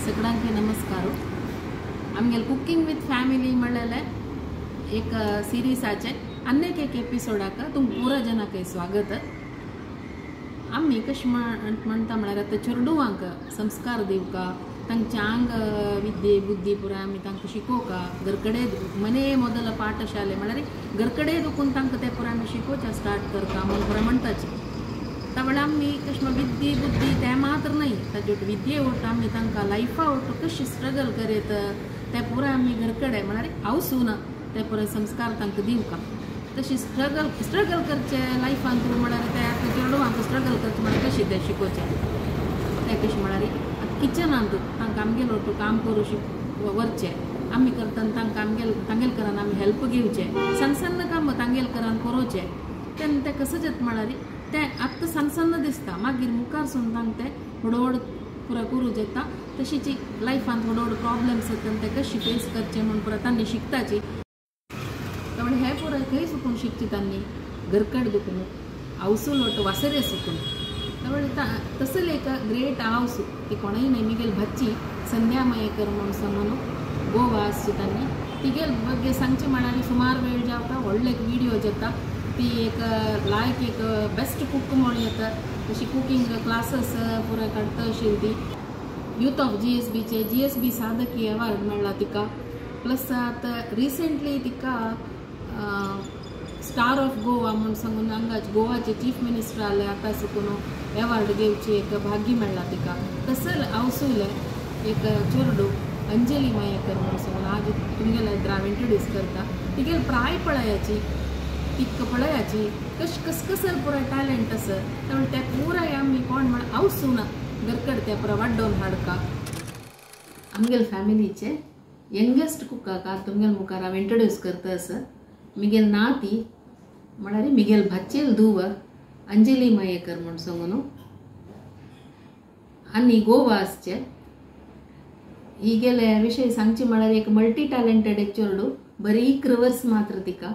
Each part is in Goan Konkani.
सगळ्यांक नमस्कार। आमगेल कुकिंग विथ फॅमिली म्हणलेले एक सिरीजाचे अनेक एक एपिसोडाक तुम पुरा जनाक स्वागत। आमी कशें म्हणटा म्हळ्यार आतां चेडवांक संस्कार दिवका, तांचे आंग विद्ये बुद्धी पुरा आमी तांकां शिकोवका। घरकडे मने मोदल पाठशाले म्हळ्यार घरकडे दुखून तांकां ते पुरा आमी शिकोवचें स्टार्ट करता म्हूण पुरा म्हणटाची। तावळ आमी कशें विद्ये बुद्धी तें मात्र न्हय, ताजे विद्ये ओट आमी तांकां लायफा ओट कशी स्ट्रगल करीत ते पुरा आमी घरकडे म्हळ्यार हावसून ते पुरा संस्कार तांकां दिवका। तशी स्ट्रगल स्ट्रगल करचे लायफांत म्हळ्यार ते आतां चेडवांक स्ट्रगल करचें म्हळ्यार कशें तें शिकोवचें तें कशें म्हळ्यार आतां किचनांत तांकां आमगेल ओटू काम करूं व्हरचें, आमी करतना तांकां आमगेल तांगेल करान आमी हेल्प घेवचें, सन्न सन्न काम तांगेल करान करोवचें। तेन्ना तें कसो जाता म्हळ्यार तें आतां सन्न सन्न दिसता, मागीर मुखार सून तांकां तें व्हड व्हड पुरा करूं जाता। तशीच लायफांत व्हड व्हड प्रॉब्लम्स येता तें कशें फेस करचें म्हूण पुरा तांणी शिकताची। त्यामुळे हे पुरा खंय सुकून शिकची तांणी घरकड दुखून हावसूल वट वासरे सुकून। त्यामुळे तसले एक ग्रेट हावस ती कोणूय न्हय मिगेल भाची संध्या मयेकर म्हूण सांगून गोवा आसची तांणी तिगेल ಬಗ್ಗೆ सांगचे म्हळ्यार सुमार वेळ जाता, व्हडले एक विडियो जाता। ती एक लायक एक बेस्ट कुक म्हणून येता, तशी कुकिंग क्लासेस पुरा काडटा आशिल्ली ती। यूथ ऑफ जी एस बीचे जी एस बी साधकी अवॉर्ड मेळ्ळा तिका। प्लस आतां रिसेंटली तिका स्टार ऑफ गोवा म्हूण सांगून हांगाच गोवाचे चीफ मिनिस्टर आले आतां सुकून अवॉर्ड घेवची एक भाग्य मेळ्ळा तिका। तसल हावसूले एक चेडू अंजली मयेकर म्हूण सांगून आज तुमगेले हांव इंट्रोड्यूस करता। तिगेल प्राय पळयाची तिक्क पळयाची कश कसकसल पुरा टॅलेंट आसा, त्यामुळे त्या पुराय आमी कोण म्हण हावसून घरकड त्या पुरा वाडोवन हाडका। आमगेल फॅमिलीचे यंगेस्ट कुकाक आज तुमगेल मुखार हांव इंट्रोड्यूस करता आसा। मिगेल नाती म्हळ्यार मिगेल भाचेल धुव अंजली मयेकर म्हूण सांगून आनी गोवा आसचे। हिगेले विशय सांगचे म्हळ्यार एक मल्टी टॅलेंटेड एक चेडू, बरी इकरा वर्स मात्र तिका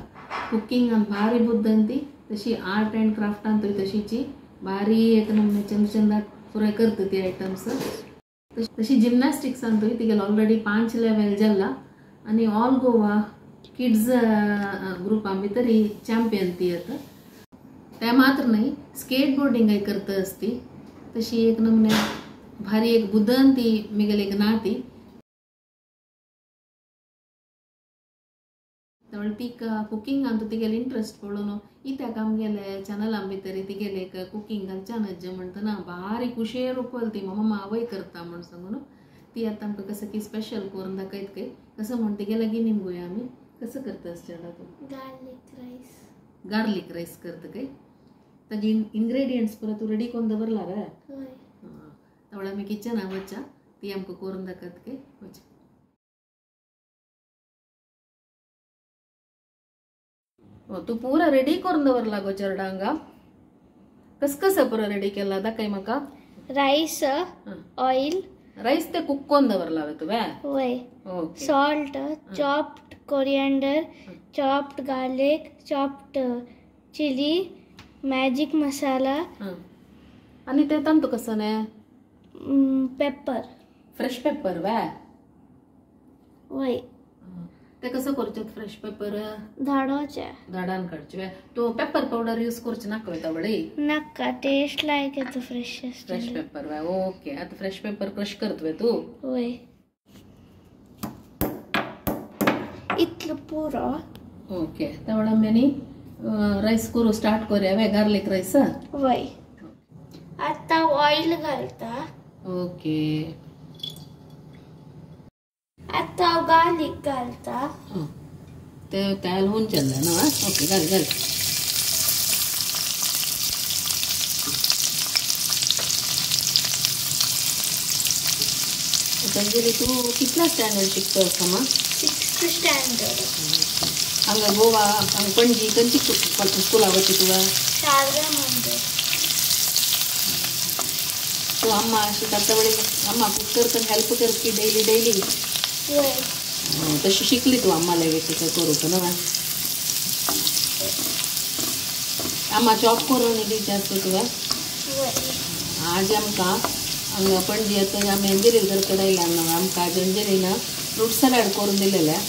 कुकिंगान भारी बुद्दंती, तशी आर्ट अँड क्राफ्टांतूय तशीची भारी एक नमूने चंद चंदात पुराय करता ती आयटम्स। तशी जिमनास्टिक्सांतूय तिगेल ऑलरेडी 5 लेवल जाल्ला आनी ऑल गोवा किड्स ग्रुपा भितर ही चॅम्पियन ती आतां। ते मात्र न्हय स्केट बोर्डिंगय करता आसती। तशी एक नमूने भारी एक बुद्दंती मिगेल एक नाती। त्यामुळे तिका कुकिंगान तिगेले इंट्रस्ट पळोवन इत्याक आमगेले चॅनला भितर तिगेले एक कुकिंग घालच्यान म्हणटना भारी खुशये रुपल ती मम्मा आवय करता म्हूण सांगून ती आतां आमकां कसं की स्पेशल करून दाखयत काय कसं म्हण तिगे लागीं निमगुया आमी कसं करता चेडा तूं। गार्लिक रायस, गार्लिक रायस करता काय? ताजी इन्ग्रेडियंट्स पुरा तूं रेडी करून दवरला रे? हय। त्यामुळे आमी किचनाक वच्चा ती आमकां करून दाखयत काय वच। तूं पुरा रेडी करून दवरला गो चेरडांगा, कस कसं पुरा रेडी केला दाखय म्हाका। रायस, ऑयल, रायस ते कुक करून दवरला वे तुवें? वय। Okay. Salt, chopped coriander, chopped garlic, chopped chilli, magic masala. आनी ते तांतू कसं न्ही? पेपर, फ्रेश पेपर वे? वय। ते कसं करचें फ्रेश पेपर? धाडोचे, धाडान काडचे। तूं पेपर पावडर यूज करचे नाका वे तावळी? नाका, टेस्ट लायक येता फ्रेश फ्रेश पेपर वे। ओके, आतां फ्रेश पेपर क्रश करत वे तूं? वय। इतलो पुरो। ओके, तावळ आमी आनी रायस करूं स्टार्ट करूया वे गार्लिक रायस? वय। आतां ऑयल घालता। ओके, आतां हांव गार्लिक घालता। ते तेल होऊन चल्लें ना? ओके, घाल घाल। अंजली तूं कितल्या स्टँडर्ड शिकता आसा मा? 6th standard. हांगा गोवा हांगा पणजी खंयची स्कुला वची तुवें? शारदा मंदिर। तूं अम्मा अशी करता वेळी अम्मा कुक करतना हेल्प करपी डेली डेली? वय। तशी शिकली तूं अम्मा लागीं करूंक न्हय? अम्मा चॉप करून दिवचें आसता तुवें? वय। आज आमकां हांगा पणजी आतां आमी अंजली घर कडेन येयला आमकां आज अंजलीन फ्रूट सॅलड करून दिलेलें.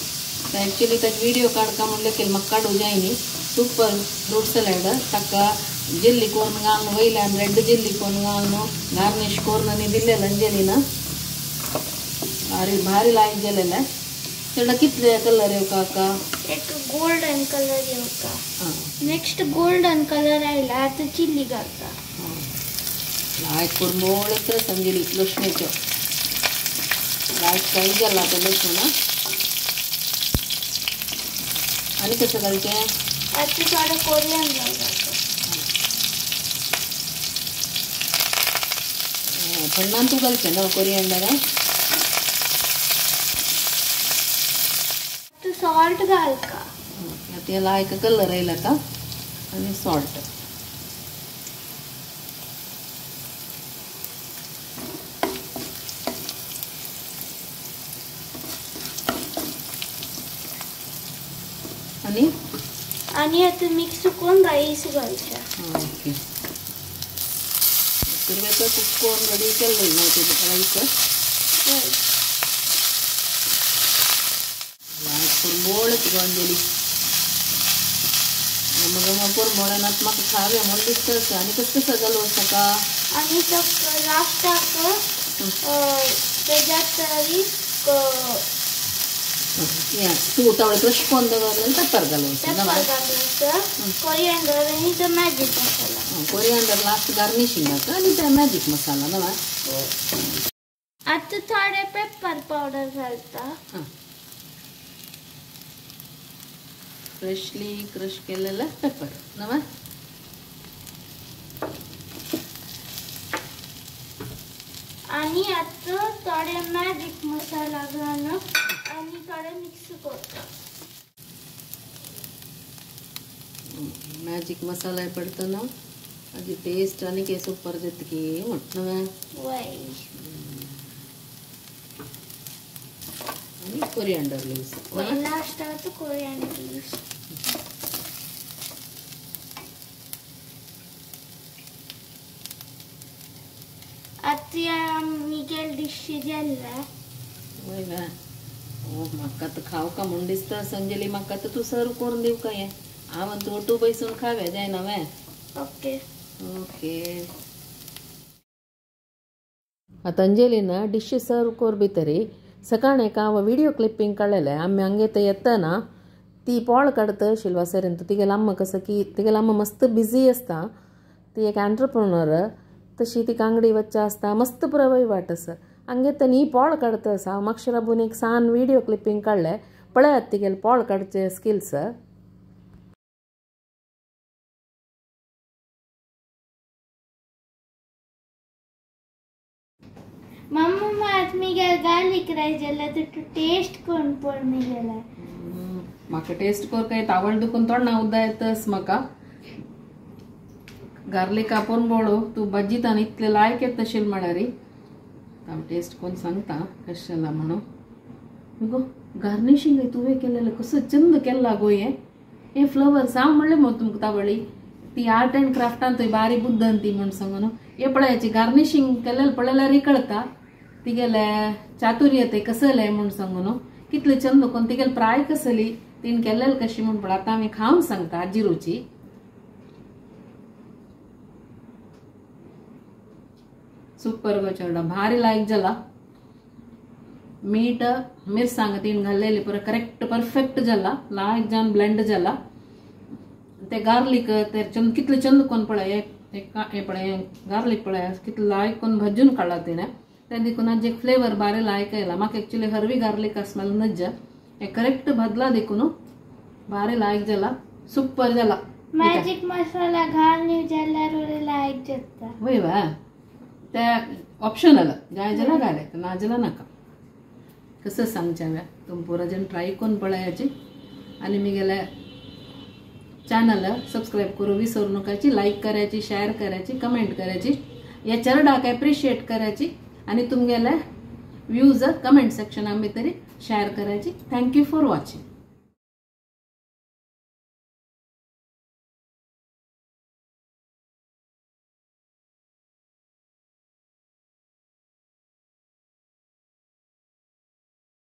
एक्चुअली ताका व्हिडिओ काडका म्हणलें केलें म्हाका काडूं जाय न्ही. सुपर फ्रूट सॅलड ताका जेल्ली करून घालून वयल्यान रेड जेल्ली करून घालून गार्निश करून आनी दिलेलें अंजलीन. भारी भारी लायक जालेलें. चेडा कितले कलर येवका काका? एक गोल्डन कलर येवका. नेक्स्ट गोल्डन कलर आयला आतां चिल्ली घालता. लायक कोरमोळ संजली लसणेचो लायक फ्राय जाला तो लसूण. आनी कसं घालचें? आतां थोडो कोरियंडर घालता. थंडान तूं घालचें ना कोरियंडर? आतां सॉल्ट घालता. आतां लायक कलर आयला का आनी सॉल्ट. आणि आणि आता मिक्स करून राईस घालचा. ओके सुरवेक कुक करून रेडी केल्लो न्हू ते राईस. कोरमोळ अंजली गम गम कोरमोळ्यान म्हाका खावे म्हूण दिसता. आनी कसं कसं घालूं सका? आनी तो लास्टाक तेज्यात तरी तूं तावळे क्रश करून दवरलें पेपर घालूं. पेपर घालूं, कोरियंडर आनी तो मॅजीक मसाला. कोरियंडर लास्ट गार्निशिंगाक आनी ते मॅजीक मसाला न्हू. आतां थोडे पेपर पावडर घालता. फ्रेशली क्रश केलेलं पेपर न्हू. आनी आतां थोडे मॅजीक मसाला घालून आनी थोडे मिक्स करता. मॅजीक मसाला पडतना आजी टेस्ट आनी के सुपर जातकी म्हण न्हू. वय. आनी कोरियंडर लीव्स लास्ट आतां कोरियंडर लीव्स. आतां मिगेल डिश जाल्ला. वय वा ओ म्हाका तर खावका म्हूण दिसता संजली. म्हाका तर तूं सर्व करून दिवका हें. हांव तूं ओटू बैसून खाव्या जायना वे? Okay okay. आतां अंजलीन डिश सर्व कोर भितरी सकाळीं एक हांव व्हिडिओ क्लिपींग काडलेलें. आमी हांगे थंय येतना ती पोळ काडटा शिलवासरीन. तिगेली अम्मा कसं की तिगेली अम्मा मस्त बिजी आसता. ती एक एंटरप्रोनर तशी ती कांगडी वच्चा आसता मस्त पुरो वहिवाट आसा. हांगे तर न्ही पोळ काडटा आसा. हांव मातशें राबून एक सान व्हिडिओ क्लिपींग काडलें. पळयात तिगेले पोळ काडचे स्किल्स. मम्मा आज मिगेल गार्लिक राईस जाला तर तूं टेस्ट करून पळय मिगेला. म्हाका टेस्ट कर काय तावळ दुखून तोंडा उद्दा येतस म्हाका. गार्लिक आपोवन तूं भाजीतान इतले लायक येता तशें म्हळ्यार हांव टेस्ट करून सांगता कशें जाला म्हणून. गो गार्निशींग तुवें केलेलें कसो चंद केला गो हें. हे फ्लवर्स हांव म्हणलें मगो तुमकां तावळी ती आर्ट एंड क्राफ्टान थंय बारी बुद्दन ती म्हूण सांगून. हे पळयाची गार्निशींग केलेलें पळयल्यार कळटा तिगेले चातुर्य ते कसलें म्हूण सांगून. कितले चंद करून तिगेले प्राय कसली तिणें केलेलें कशी म्हूण पळय. आतां आमी खावन सांगता आजी रुची. सुपर गो चेडा भारी लायक जाला. मीठ मिरसांग तीन घाल्लेली पुरो करेक्ट परफेक्ट जाला. लायक जावन ब्लेंड जाला. ते गार्लिक ते चंद कितले चंद कोन पळय हे पळय गार्लिक पळय कितले लायक कोन भाजून काडला तिणें. तें देखून आज एक फ्लेवर बारी लायक आयला. म्हाका एक्चुअली हरवी गार्लिक स्मेल नज्जा. हे करेक्ट भाजला देखून भारी लायक जाला. सुपर जाला. मॅजीक मसाला घालून जाल्यार लायक जाता. वय वा ते ऑप्शनल जाय जाल्यार घाले ना जाल्यार नाका. कसं सांगचें हांवें तुमी पुरो जण ट्राय करून पळयाची. आनी मिगेले चॅनल सबस्क्राईब करू विसरू नकाची. लाईक करायची, शेअर करायची, कमेंट करायची, या चरडाक एप्रिशिएट करायची आणि तुमगेले व्ह्यूज कमेंट सेक्शना भितर शेअर करायची. Thank you for watching.